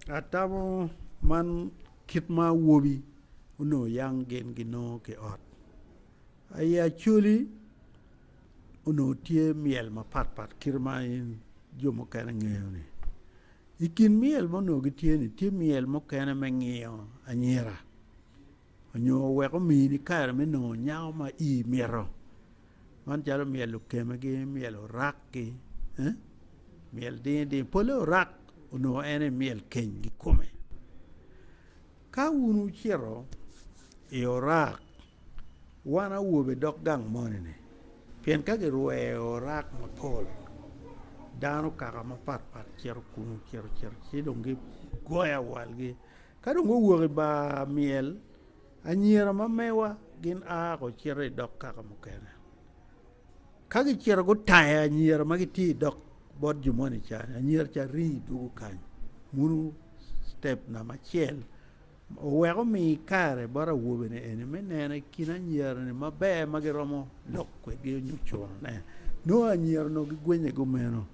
Atamo man kit ma awobi onongo yang gin ginongo ki ot. I Acholi onongo tye myel mapat pat kit ma in jo mukene ngeyo ni. I kin myel ma onongo gitye ni tye myel mukene me ngiyo anyira nyo wek omini kare me nongo nyako ma ii mito man calo myel okemegi, myel orakgi, myel dingi dingi pole orak onongo en aye myel keny kikome. Ka wun wucito i orak wan awobe dok gang moni-ni pien ka girweyo orak mapol dano kaka mapatpat cito kunu cito cito ci dong gigoyo awalgi ka dong guwok i bar myel anyira ma mewa gin a ko cito i dog kaka mukene ka gicito gutayo anyira ma gitye i dog bot jo moni ca anyira ca ringo dwogo kany muno citep namba acel Owek omi kare bot awobe-ni eni me neno i kin anyira-ni maber ma giromo lok kwedgi nyo cunone. Nongo anyira onongo gigwenye kumeno.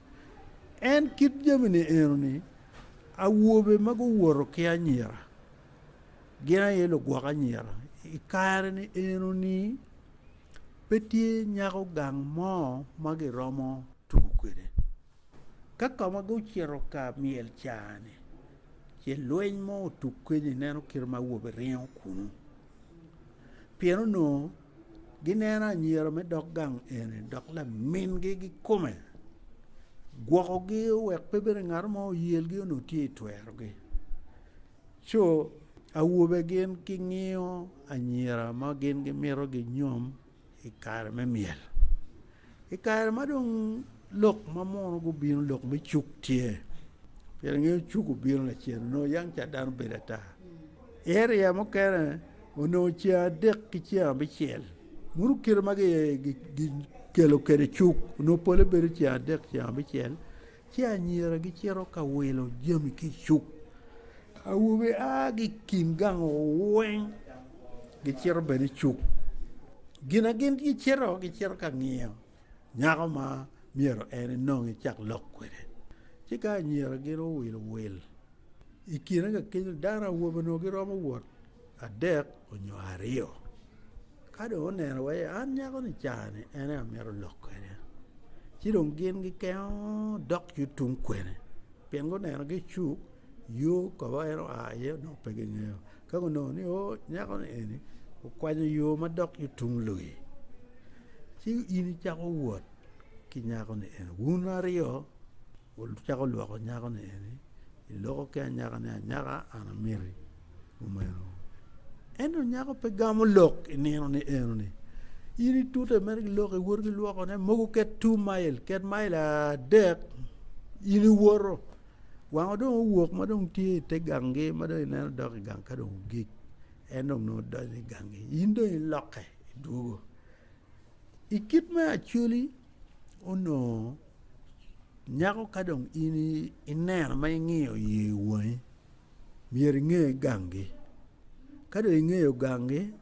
En kit jami-ni enoni, awobe ma guwoto ki anyira gin aye lugwok anyira. I kare-ni enoni pe tye nyako gang mo ma giromo tuko kwede. Ka ka ma gucito ka myel ca-ni, ce lweny mo otuk kenyo ineno kit ma awobe ringo kunu pien onongo gineno anyira me dog gang eni dok lamingi kikome gwokogi wek pe bene ngat mo oyelgi onongo tye i twerogi co awobe gin gingiyo anyira ma gin gimito ginyom i kare me myel. I kare ma dong lok ma muno gubino lok me cuk tye pien ingeyo cuk obino lacen onongo yang ca dano bedo ata. I area mukene onongo ceng adek ki ceng abicel muno kite ma gikelo kwede cuk onongo pole bedo ceng adek ceng abicel ci anyira gicito ka wilo jami ki i cuk awobe a ki i kin gang weng gicito bene i cuk gin ma gin gicito gicito ka ngiyo nyako ma myero en enong ecak lok kwede ci ka anyira gin owilo wil i kine ka kenyo dano awobe onongo giromo wot adek nyo aryo ka dong oneno wai an nyako-ni ca-ni en aye amito lok kwede ci dong gin gikengo dok ki tung kwene pien guneno ki i cuk yo ka ma en oa iye onongo pe gingeyo ka gunongo ni oo nyako-ni eni okwanyo yo ma dok ki tung lugi ci in icako wot ki nyako-ni eni wun aryo wucako lwoko nyako-ni eni iloko ki anyaka ni anyaka an amiti kumeno ento nyako pe gamo lok i nino ni eno ni in itute mere ki lok iwoto ki lwokone mogo ket two mail ket mail adek in iwoto wango dong owok ma dong tye i te gangi ma dong ineno dok i gang ka dong ogik en dong nongo odonyo i gangi in dong ilokke idwogo i kit me acholi onongo Nyako ka dong in ineno ma ingiyo iye wangi myero inge gangi ka dong ingeyo gangi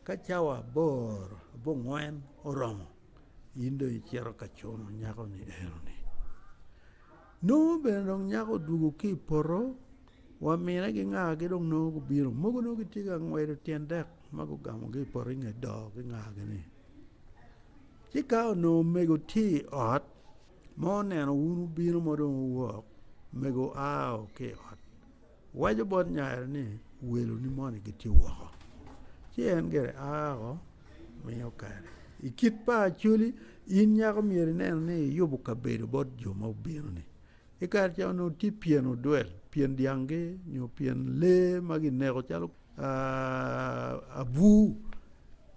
ka cawa aboro abongwen oromo in dong icito ka cuno nyako-ni enoni nongo bene dong nyako odwogo ki i poto wa mine ki ngagi dong nongo gubino mogo nongo gitye ka ngwedo tyen dek ma gugamo ki i poto i nge doo ki ngagi-ni. Ci ka onongo omego tye i ot ma oneno wun wubino ma dong wuwok, omego oa ki i ot, waco bot nyare ni, Weloni moni gitye woko. Ci en gire a woko miyo kare. I kit pa Acholi, in nyako myero inen ni iyubo kabedo bot jo ma obino-ni. I kare ca onongo tye pyen odwel, pyen dyanggi nyo pyen lee ma gineko calo abur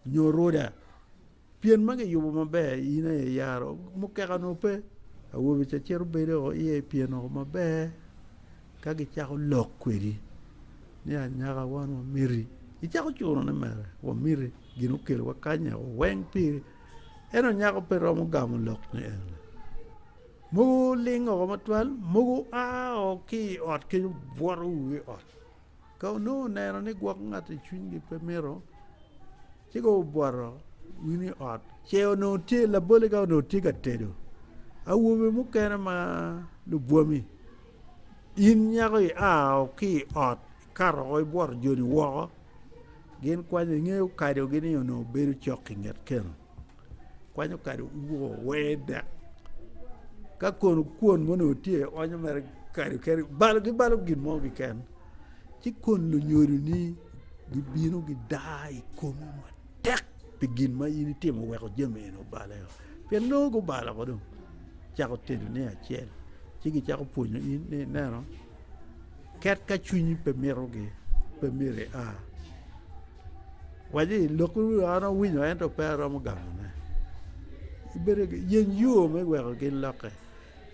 nyo ruda. Pyen ma giyubo maber in aye iyaro mukeka onongo pe awobe ca cito bedo iye pyen woko maber ka gicako lok kwedi ni anyaka wan wamiti icako cunone mere wamiti gin okelowa kany weng piri ento nyako pe romo gamo lok ni eni mogo ling woko matwal mogo a woko ki i ot kenyo bwoto wu i ot. Ka onongo oneno ni gwok ngat i cwinygi pe mito, ci gubwoto wun i ot. Ce onongo tye, labolle ka onongo tye ka tedo, awobe mukene ma lubwami, In nyako ia ki i ot ikato woko ibwoto joni woko, gin kwanyo ingeyo kadogi ni onongo bedo cok i nget keno, kwanyo kado ugo wer dek ka kono kwon ma onongo tye onyo mere kado kene balo gibalo gin mo keken ci kon lunyodoni gibino gidaa i komi matek pi gin ma in itimo weko jami eni obale pien nongo gubalo woko dong cako tedone acel ci gicako pwonyo in ni ineno ket ka cwinyi pe mitogi pe myero ia waci lok an awinyo ento pe aromo gamone ibedo yeny yo me weko gin lokke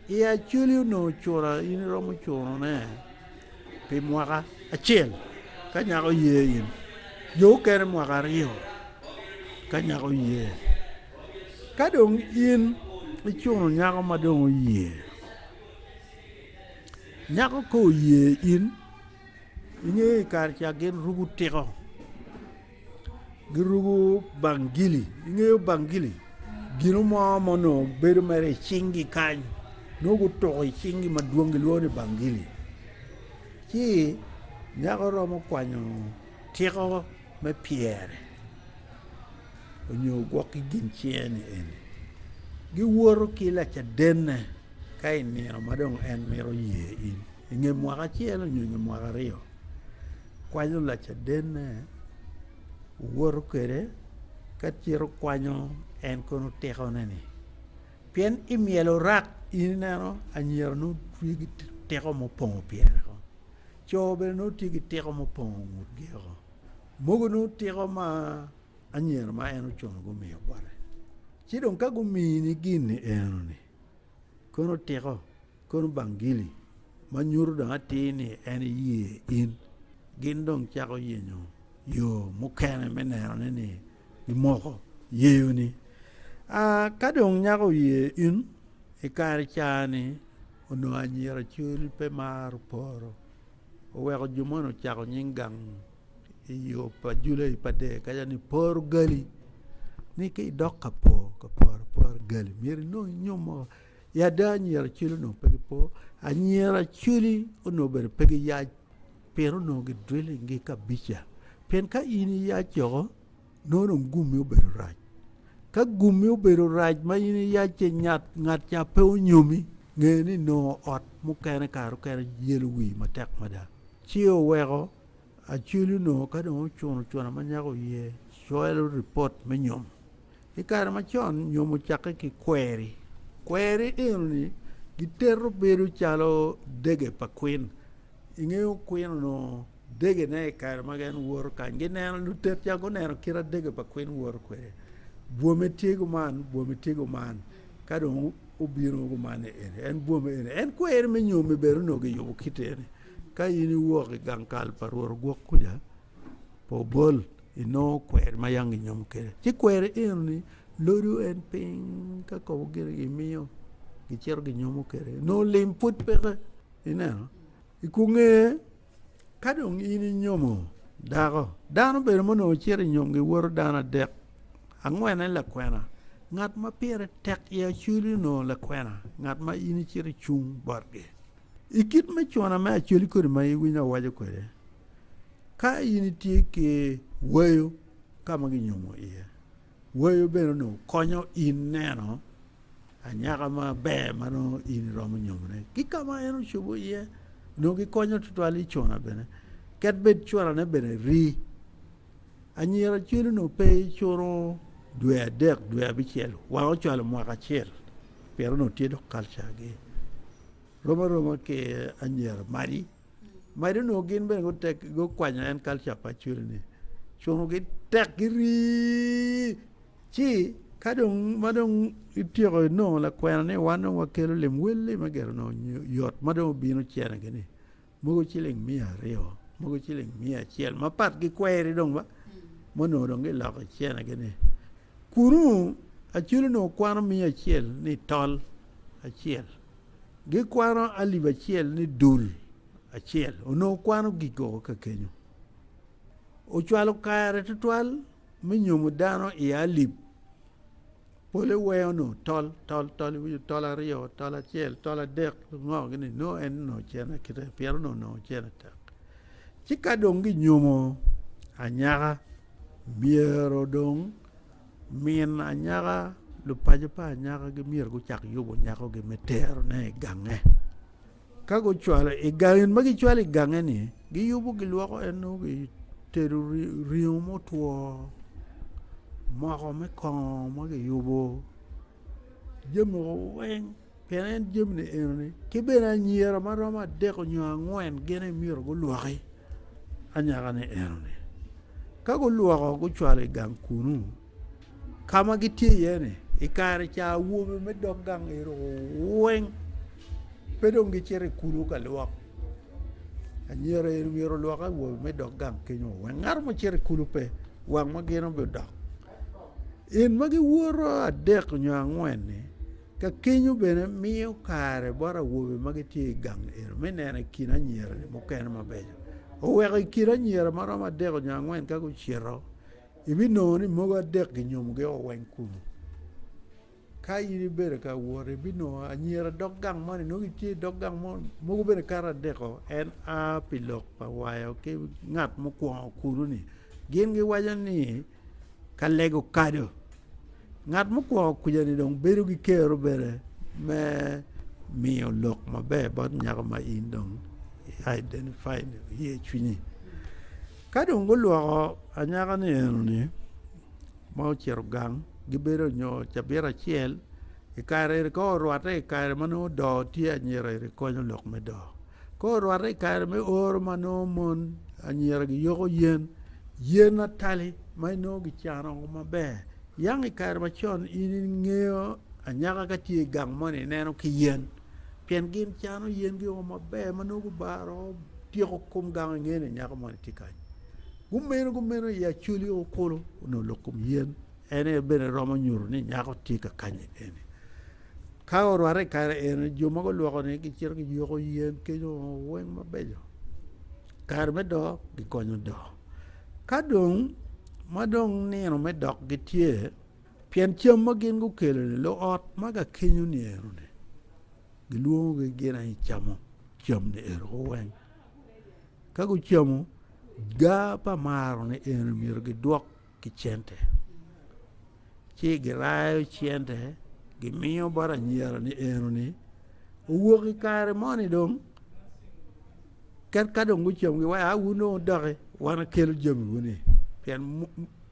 i acholi onongo cura in iromo cunone pi mwaka acel ka nyako ye in jo okene mwaka aryo ka nyako ye ka dong in icuno nyako ma dong oye nyako ka oye in ingeyo i kare ca gin ruko tiko giruko bangili ingeyo bangili gino mo ma onongo bedo mere i cinggi kany nongo gutuko i cinggi madwong gilwongo ni bangili ci nyako romo kwanyo tiko me pyere onyo gwok ki gin cinge ni eni giwoto ki lacadenne ka i nino ma dong en mito ye in i nge mwaka acel nyo i nge mwaka aryo kwanyo lacadenne owoto kwede ka cito kwanyo en kono tikone-ni pien i myel orak in ineno anyira nongo tye ki tiko mupongo pyere woko co bene nongo tye ki tiko mupongo ngutgi woko mogo nongo tiko ma anyira ma en ocuno gumiyo bote ci dong ka gumini gin-ni enoni kono tiko Kono bangili ma nyuto dong atir ni en iye in, gin dong cako yenyo yo mukene me nenone ni gimoko yeyoni. Ka dong nyako oye in, i kare ca-ni onongo anyira col pe maro poro, oweko jo moni ocako nying gang i yo pa Jula i Pader kaca ni poro gali, ni ka idok ka por ka poro apora gali myero inong inyom mo. I ada anyira acoli onongo pe gipo, anyira acoli onongo bene pe giyac pien onongo gidrilingi kabica pien ka in iyac woko nongo dong gummi obedo rac ka gummi obedo rac ma in iyac ci ngat ca pe onyomi nge ni nongo ot mukene kare mukene yelo wii matek mada ci oweko acoli onongo ka dong ocuno cuna ma nyako oye cwalo ripot me nyom. I kare macon nyom ocakke ki kweri. Kweri enoni giteto bedo calo dege pa kwin. Ingeyo kwin onongo degene i kare ma en woto kany gineno lutet ca guneno kit ma dege pa kwin woto kwede. Bwome tye kuman, bwome tye kuman ka dong obino kuman ni eni en bwome eni en kweri me nyomi bene onongo giyubo kite eni ka in iwok i gang kal pa Rwot ogwok kuca pa obol inongo kwer ma yam ginyomo kwede ci kwer enoni lodo en piny ka kobo gire gimiyo gicito ginyomo kwede nongo lim pud peke ineno i kungeye ka dong in inyomo dako dano bene ma onongo cito i nyom giwoto dano adek angwene lakwena ngat ma pire tek i acholi onongo lakwena ngat ma in icito icung botgi i kit me cuna me acholi kodi ma iwinyo awaco kwede Ka in itye ki wayo ka ma ginyomo iye, wayo bene onongo konyo in neno anyaka maber ma nongo in iromo nyomone ki ka ma en ocobo iye. Onongo gikonyo tutwal i cuna bene ket bed cunane bene rii. Anyira acel onongo pe icuno dwe adek dwe abicel wang ocwalo mwaka acel pien onongo tye dok kalcagi rom aroma ki anyira madi. Madi onongo gin bene gukwanyo en kalca pa Acholi-ni, cunogi tek girii ci ka dong ma dong ityeko inongo lakwena ni wan dong wakelo lim wel lime gire onongo yot ma dong obino cenegi-ni mogo ciling miya aryo mogo ciling miya acel mapat ki kweri dong ba ma onongo dong giloko i cenegi-ni kunu Acholi onongo kwano miya acel ni tol acel. Gikwano alip acel ni dul acel, onongo kwano gik woko ka kenyo. Ocwalo kare twatwal me nyomo dano i alip. Pole weng onongo tol, tol, tol, iwinyo tol aryo, tol acel, tol adek, ngo gini, nongo en onongo cene kite pien onongo nongo cene tek. Ci ka dong ginyomo anyaka, myero dong min anyaka, lupaco pa anyaka gimyero gucak yubo nyakogi me terone i gange. Ka gucwalo i gang, gin ma gicwalo i gange-ni, giyubo gilwoko en nongo gitedo ringo mutwo, moko me kongo ma kiyubo, jami mogo weng pien en jami-ni enoni ki bene anyira ma romo adek nyo angwen gin aye myero gulwoki anyaka-ni enoni. Ka gulwoko gucwalo i gang kunu Ka ma gitye iye-ni, i kare ca awobe me dog gang eno weng pe dong gicito i kulu ka lwok. Anyira eni myero olwok awobe me dog gang kenyo weng ngat mo cito i kulu pe wang ma gin obidok. En ma giwoto adek nyo angwen-ni ka kenyo bene miyo kare bot awobe ma gitye i gang eno me neno i kin anyira-ni mukene mabeco oweko i kin anyira ma romo adek nyo angwen ka gucito Ibinongo ni mogo adek ginyomogi o weng kunu. Ka in ibedo ka wot ibinongo anyira dog gang moni nongo gitye i dog gang mo mogo bene kato adek-o en a pi lok pa wayo ki ngat mukwongo kunu-ni. Gin giwaco ni ka lego kado ngat mukwongo kuca-ni dong bedo ki kero bene me miyo lok maber bot nyako ma in dong i identify ni iye cwinyi. Ka dong gulwoko anyaka-ni eno-ni ma ocito gang, gibedo nyo cabit acel, i kare eni ka orwatte i kare ma nongo doo tye anyira eni konyo lok me doo. Ka orwatte i kare me oro ma nongo mon anyira giyoko yen, yen atali ma inongo gicano maber. Yang i kare macon in ingeyo anyaka ka tye i gang moni ineno ki yen. Pien gin cano yengi o maber ma nongo gubaro tyeko kom gang inge ni nyako moni tye kany. Gumeno gumeno i Acholi o kulu onongo lok kom yen en aye bene romo nyuto ni nyako tye ka kany eni. Ka orwate i kare eni jo ma gulwoko ni gicito giyoko yen kenyo weng mabeco. Kare me doo gikonyo doo. Ka dong ma dong nino me dok gitye Pien cam ma gin gukelo-ni, luot ma gakenyo-ni eno-ni gilwongogi gin aye camo cam-ni eno weng. Ka gucamo, ga pa maro-ni eno myero gidwok ki cente, ci girayo cente gimiyo bot anyira-ni eno-ni, owok i kare moni dong ka dong gucamo giwaco a wun dong wudoki wan wakelo jamiwu-ni pien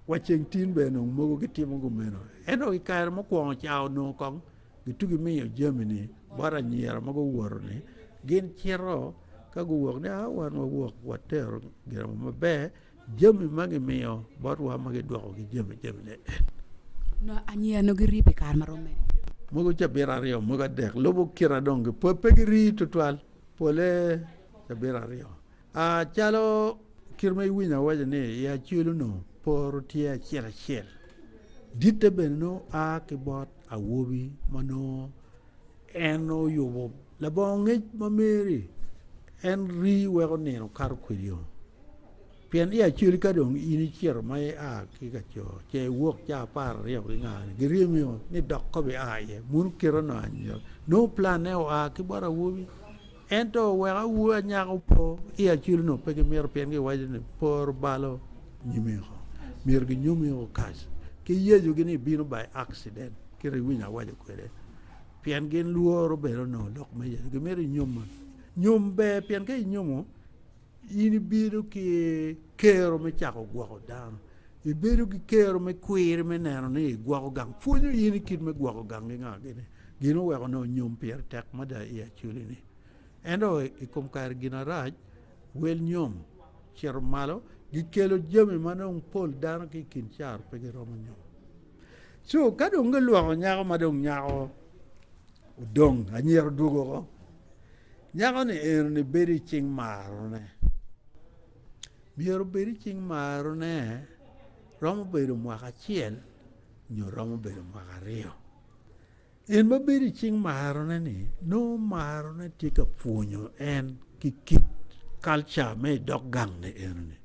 Wa ceng tin bene onongo mogo gitimo kumeno. Ento i kare mukwongo ca onongo kong gitugi miyo jami-ni bot anyira ma guwoto-ni, gin cito ka guwok ni, 'A wan wawok watero gin mo maber, jami ma gimiyo botwa ma gidwokogi jami jamine en. Nongo anyira nongo giri pi kare ma rom mene? Mogo cabit aryo, mogo adek, lubo kite dong pe giri tutwal, pole cabit aryo. A Calo kit ma iwinyo awaco ni i acel onongo poro tye acel acel, ditte bene nongo a ki bot awobi ma nongo en oyubo labongo ngec ma meri en rii weko nino kato kwedi-o. Pien i acel ka dong in icito ma ia ki ka co ce iwok ca apararyo ki nga-ni giryemi-o ni dok kobo ia iye muno kite onongo anyira nongo plan-ne oa ki bot awobi. Ento wek awobi anyaka opo i acel onongo pe gimito pien giwaco ni poro balo nyimiko myero ginyomiko kac ki yecogi ni bino by accident kit iwinyo awaco kwede pien gin lworo bene onongo lok me yeco gimito inyoma nyom ber pien ka inyomo in ibedo ki kero me cako gwoko dano ibedo ki kero me kwiri me neno ni igwoko gang pwonyo in i kit me gwoko gang ki nga gini. Gin oweko onongo nyom pire tek mada i Acholi-ni. Ento i kom kare gin arac, wel nyom cito malo, gikelo jami ma dong pol dano ki i kin caro pe giromo nyom. Co ka dong gilwoko nyako ma dong nyako odong, anyira odwogo oko, nyako-ni eno-ni bedo i cing marone. Myero obed i cing marone romo bedo mwaka acel nyo romo bedo mwaka aryo. En ma bedo i cing marone-ni, nongo marone tye ka pwonyo en ki kit kalca me i dog gang-ni eno-ni,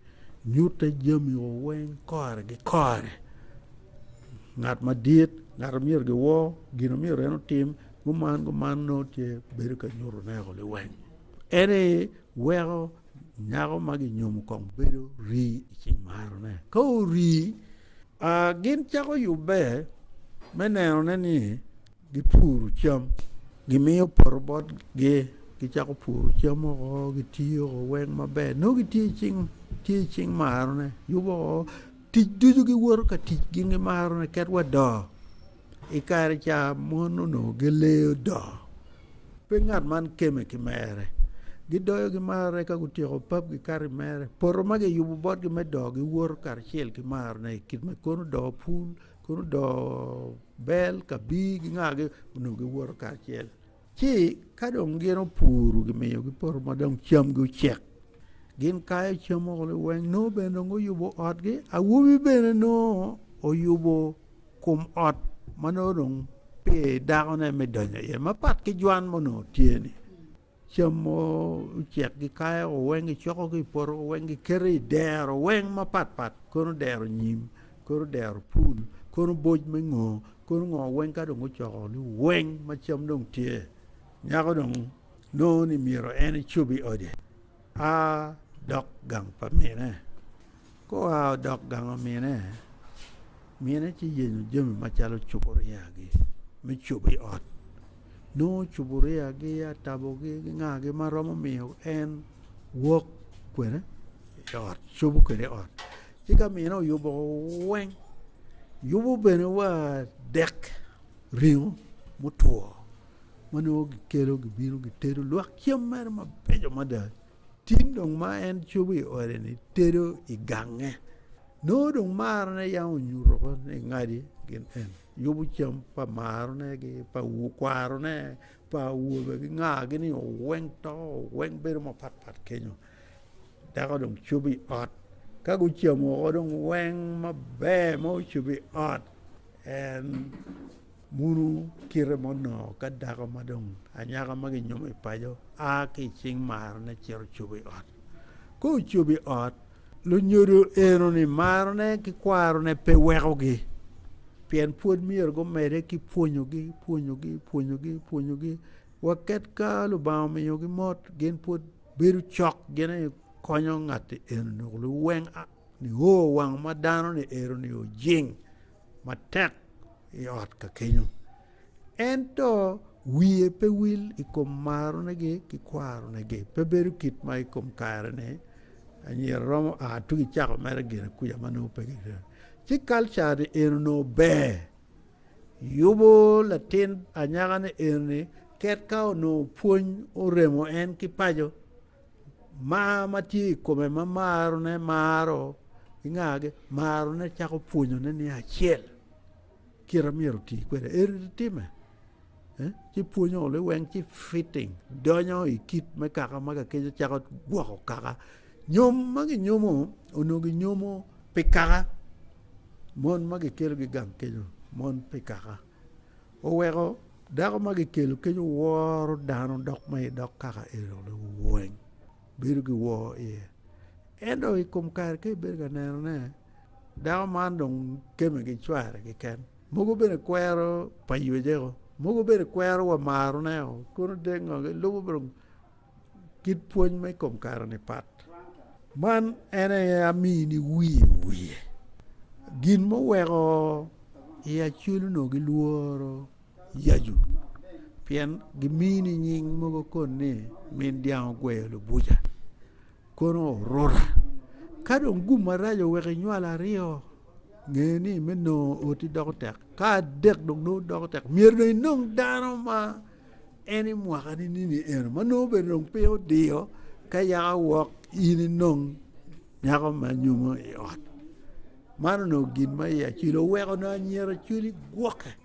nyutte jami weng kore ki kore, ngat madit, Ngat a myero giwor, gin a myero en otim, guman guman nongo tye bedo ka nyutone o liweng. En aye weko nyako ma ginyomo kong bedo rii i cing marone. Ka orii, gin cako yubbe me nenone ni gipuro cam, gimiyo poto botgi, gicako puro cam woko, gitiyo woko weng maber. Nongo gitye i cing, tye i cing marone, yubo woko. Tic ducu giwoto ka tic gin ki marone ket wa doo. I kare ca mon onongo gileyo doo, pe ngat man keme ki mere. Gidoyo ki marone ka gutyeko pap gikato i mere. Poto ma giyubo botgi me doo giwoto kacel ki marone i kit ma kono doo pul, kono doo bel, kabir ki ngagi onongo giwoto kacel. Ci ka dong gin opuro gimiyogi poto ma dong camgi ocek, gin kayo cam woko liweng, nongo bene dong guyubo otgi, awobi bene nongo oyubo kom ot ma nongo dong pi dakone me donyo iye mapat ki jwan ma onongo tye-ni. Cam ma ocek gikayo weng gicoko ki i poto weng giketo i dero weng mapatpat kono dero nyim, kono dero pul, kono boc me ngo, kono ngo weng ka dong gucoko ni weng ma cam dong tye nyako dong nongo ni myero en ecob i ode a dok gang pa mine ka oa odok gang pa mine, mine ci yenyo jami macalo cupuriagi me cobo i ot nongo cupuriagi atabogi ki ngagi ma romo miyo en wok kwede i ot cobo kwede i ot ci ka mine oyubo weng yubo bene wa dek ringo mutwo ma nongo gikelo gibino gitedo lwak cam mere mabeco mada tin dong ma en cobo i ode-ni tedo i gange nongo dong marone yam onyuto woko ni ngadi gin en yubo cam pa marone ki pa kwarone pa awobe ki ngagi ni weng to weng bedo mapatpat kenyo. Dako dong cobo i ot ka gucamo woko dong weng maber ma ocobo i ot en muno kite ma onongo ka dako ma dong anyaka ma kinyomo i paco a ki i cing marone cito cobo i ot. Ka ocobo i ot lunyodo enoni marone ki kwarone pe wekogi pien pwod myero gumedde ki pwonyogi pwonyogi pwonyogi pwonyogi wa ket ka Lubanga omiyogi mot gin pwod bedo cok gin aye konyo ngat eno liweng nio wang ma dano ni eno ni ojing matek i ot ka kenyo ento wiye pe wil i kom maronegi ki kwaronegi pe bedo kit ma i kom kare-ni anyira romo a tugi cako mere gire kuca ma nongo pe ci kalca ni eno onongo ber Yubo latin anyaka-ni eni ket ka onongo pwony oremo en ki paco, mar ma tye i kome ma marone maro ki ngagi marone cako pwonyone ni acel kite myero oti kwede eni time ci pwonyo liweng ci fitting donyo i kit me kaka ma kakenyo cako gwoko kaka nyom ma ginyomo onongo ginyomo pi kaka. Mon ma gikelogi gang kenyo mon pi kaka oweko dako ma gikelo kenyo woro dano dok ma idok kaka eni weng bedo ki wor iye ento i kom kare ka ibedo ka nenone dako man dong keme ki cware keken mogo bene kwero pa yweceo mogo bene kwero wa maroneo kono dong ngo gilubo dong Kit pwony ma i kom kare-ni pat. Man en aye amini wiye wiye. Gin muweko i Acholi onongo gilworo yacu pien gimini nying mogo kon ni min dyang ogweyo lubuca kono oruta. Ka dong gum marac oweko inywalo aryo nge ni me nongo oti doko tek ka adek dong nongo doko tek myero dong inong dano ma En i mwaka ni nini eno ma nongo bene dong piny odiyo ka yaka wok in inong nyako ma nyomo i ot. Man onongo gin ma i Acholi oweko onongo anyira Acholi gwokke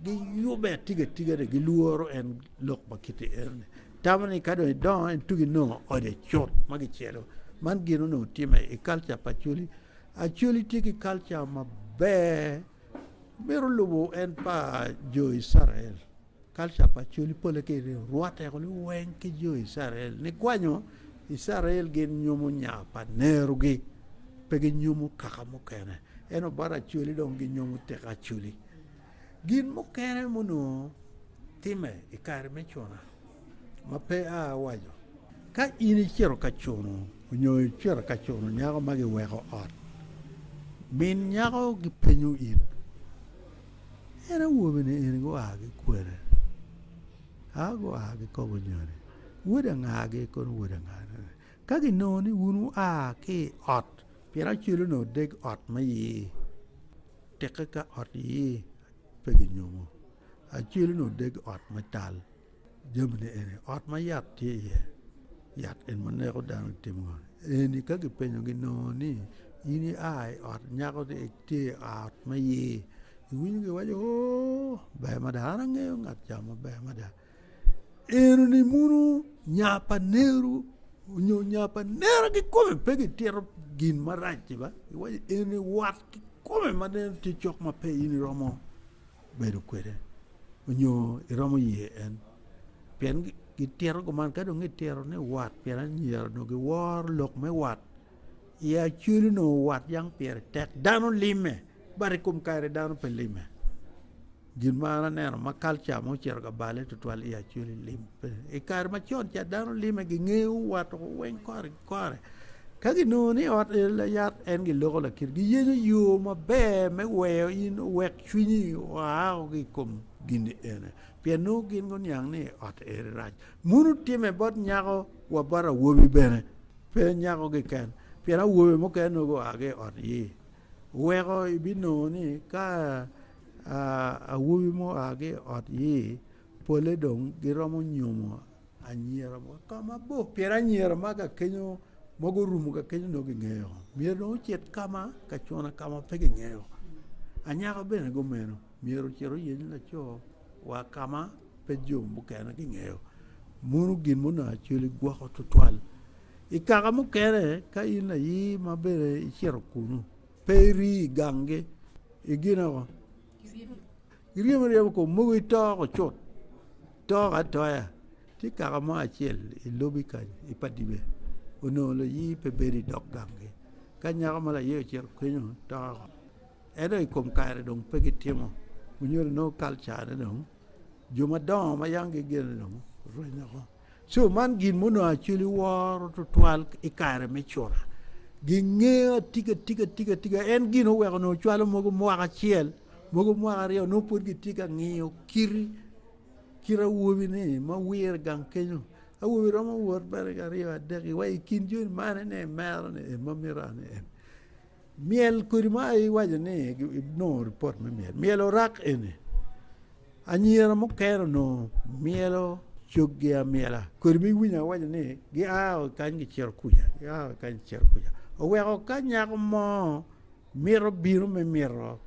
giyube atiga atiga ni gilworo en lok ma kiti eno-ni. Tamo ni ka dong idongo en tugi inongo ode cut ma gicelo. Man gin onongo time i kalca pa Acholi. Acholi tye ki kalca maber mito lubo en pa jo Icrael. Kalca pa Acholi pole ki rwatte liweng ki jo Icrael nikwanyo Icrael gin nyomo nya pa nerogi pe ginyomo kaka mukene ento bot Acholi dong ginyomo teka Acholi. Gin mukene ma onongo timme i kare me cuna ma pe a awaco, ka in icito ka cuno nyo icito ka cuno nyako ma giweko ot, min nyako gipenyo in, en awobi-ni eni gua ki kwene? A gua ki kobo nyoni, wod angagi kono wod anga? Ka ginongo ni wun wua ki i ot, pien acwelo onongo deg ot me ii, teke ka ot ii pe ginyomo, acwelo onongo deg ot me tal, jamine eni, ot ma yat tye iye, yat eni ma neko dano timo ngo, eni ka gipenyo ginongo ni in ia i ot nyako tye i ot me ii, iwinyo giwaco oo ber mada an angeyo ngat ca maber mada. Eno-ni muno nya pa neru nyo nya pa nera kikome pe gitito gin marac-ci ba, giwaco eni wat kikome ma neno tye cok ma pe in iromo bedo kwede nyo iromo ye en pien gitito kuman ka dong gitito ni wat pien anyira onongo giworo lok me wat i Acholi onongo wat yang pire tek dano lime but i kom kare dano pe lime. Gin ma an aneno ma kalca ma ocito ka bale tutwal i Acholi lim pe. I kare macon ca dano lime gingeyo wat weng kore ki kore. Ka ginongo ni ot eni layat en giloko lakite giyenyo yo maber me weyo in owek cwinyi oa ki i kom gin-ni ene pien nongo gin guniang ni ot eni rac. Muno timme bot nyako wa bot awobi bene pe nyako keken pien awobe mukene nongo gua ki i ot ii weko ibinongo ni ka Awobi ma oa ki i ot ii pole dong giromo nyomo anyira ka mabor pien anyira ma kakenyo ma gurumo kakenyo nongo gingeyo myero dong ocit ka ma ka cuna ka ma pe gingeyo anyaka bene gumeno myero ocit oyeny laco wa ka ma pe jo mukene gingeyo meno gin ma onongo Acholi gwoko tutwal i kaka mukene ka in aye ma bene icito kunu pe iri i ganggi I gin ango? Giryemo aryema kom mogo itoko cut, itoko atoya. Tye kaka mo acel i lobi kany i Padibe onongo layii pe bedo i dog ganggi. Ka nyako ma laye ocito kenyo toko. Ento i kom kare dong pe gitimo nyo nongo kalcane dong jo madongo ma yam gigeno dong orwenyo woko. Co man gin ma onongo Acholi woro tutwal i kare me cura. Gingeyo atika tika tika tika en gin oweko onongo cwalo mogo mwaka acel mogo mwaka aryo nongo pud gitye ka ngiyo kiti kit awobi ni ma wire gang kenyo. Awobi romo wot bene aryo adek wa i kin joni man ene mero ni en ma mito an ni en. Myel kodi ma iwaco ni inongo ripot me myel, myel orak eni anyira mukene onongo myelo coggi amyela kodi ma iwinyo awaco ni gia ki kany gicito kuca gia ki kany gicito kuca oweko ka nyako mo mito bino me mito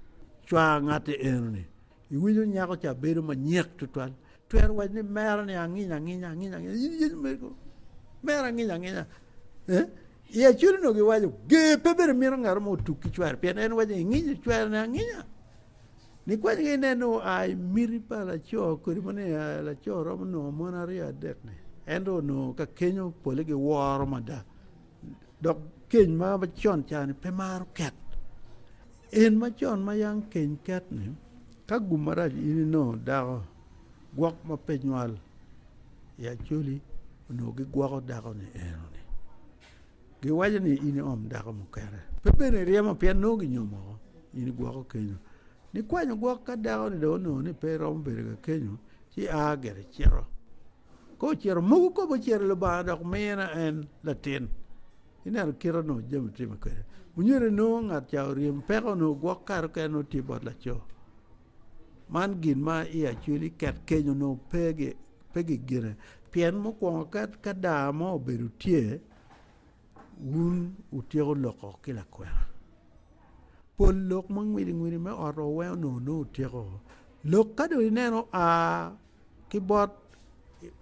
cwar ngati enoni Iwinyo nyako ca bedo manyek tutwal. Twero waco ni mera ni anginya anginya anginya anginya. In iyenyo mego. Mera anginya anginya. Eh? I acwali onongo giwaco ger pe bene mito ngat mo otuk ki cware pien en waco ni inginyo cware ni anginya. Nikwanyo ki ineno oa i miti pa laco kodi mo ni laco romo nongo mon aryo adek ni ento onongo ka kenyo pole giworo mada. Dok keny ma macon ca-ni pe maro ket. En macon ma yam keny ket-ni, ka gum marac in inongo dako gwok ma pe nywal i Acholi onongo gigwoko dako-ni eno-ni. Giwaco ni in iom dako mukene. Pe bene iryemo pien nongo ginyomo woko, in igwoko kenyo. Nikwanyo gwok ka dako-ni dong onongo ni pe eromo bedo ka kenyo, ci a gire cito. Ka ocito, mogo kop ocito i Lubanga dok mine en latin. Ineno kit onongo jami timme kwede. Myero inongo ngat ca oryem peko onongo gwok kare okene nongo tye bot laco. Man gin ma i Acholi ket keny onongo pe gigine. Pien mukwongo ka daa mo obedo tye, wun wutyeko loko ki lakwena. Pol lok ma ngwidi ngwidi me ot wa weng onongo nongo wutyeko. Lok ka dong ineno oa ki bot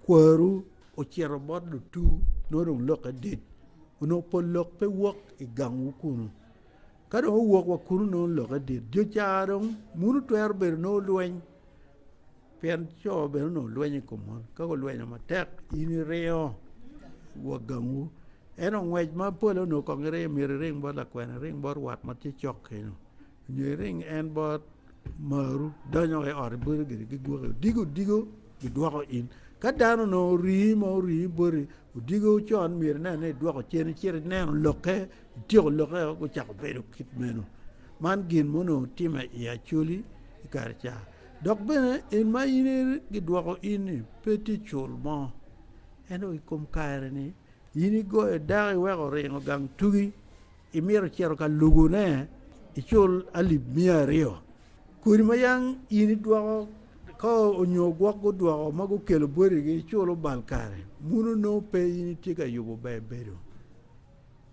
kwaru ocito bot lutu nongo dong lokke dit onongo pol lok pe wok i gangwu kunu ka dong owok wa kunu nongo lokke dit jo ca dong muno twero bedo nongo lweny pien co bene onongo lwenyo i kom mon ka gulwenyo matek in iringo wa gangwu ento ngwec ma pole onongo kong iringo myero iring bot lakwena iring bot wat ma tye cok kenyo nyo iring en bot. Maru donyo i ot ibedo gire gigwoki odiko odiko gidwoko in. Ka dano onongo orii ma orii boti odiko con myero inen ni idwoko cen icito ineno lokke ityeko lokke gucako bedo kit meno. Man gin ma onongo time i Acholi i kare ca. Dok bene en ma in gidwoko in ni pe tye cul mo ento i kom kare ni in igoyo dako iweko oringo gang tugi Imito cito ka lugone, icul alip miya aryo. Kodi ma yang in idwoko ka onyo gwok gudwoko ma gukelo boti-gi iculo bal kare. Muno nongo pe in itye ka yubo ber bedo.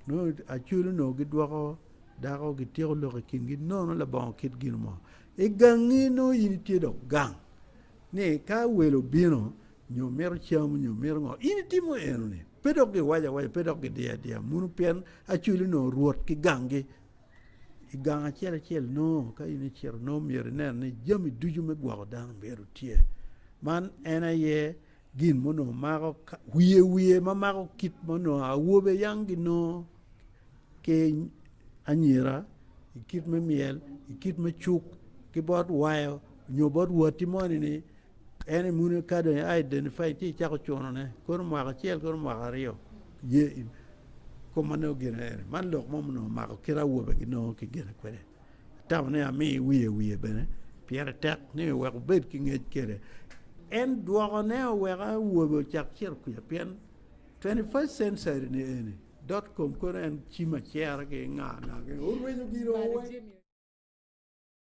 Nongo acul onongo gidwoko dako gityeko lok i kingi nono labongo kit gin mo. I gangi nongo in itye dok gang ni ka welo obino nyo mito cam nyo mito ngo in itimo eno-ni. Pe dok giwaco awaca, pe dok gidiyo adiya muno pien Acholi onongo rwot ki ganggi. I gang acel acel nongo ka in icito nongo myero inen ni jami ducu me gwoko dano myero tye. Man en aye gin ma onongo mako wiye wiye ma mako kit ma onongo awobe yang ginongo ki anyira i kit me myel, i kit me cuk ki bot wayo nyo bot watti moni-ni En i muni ka dong i identify ci icako cuno ne kono mwaka acel kono mwaka aryo ye in koma nongo gine eni man lok mo ma onongo omako kit awobe gi nongo ki gine kwede atamo ni ami wiye wiye bene pire tek ni wek obed ki ngec kwede en dwoko ne oweko awobe ocak cito kuca pien 21st century ni eni dot kom kono en cim acera ki nga nga orwenyo gin o weng.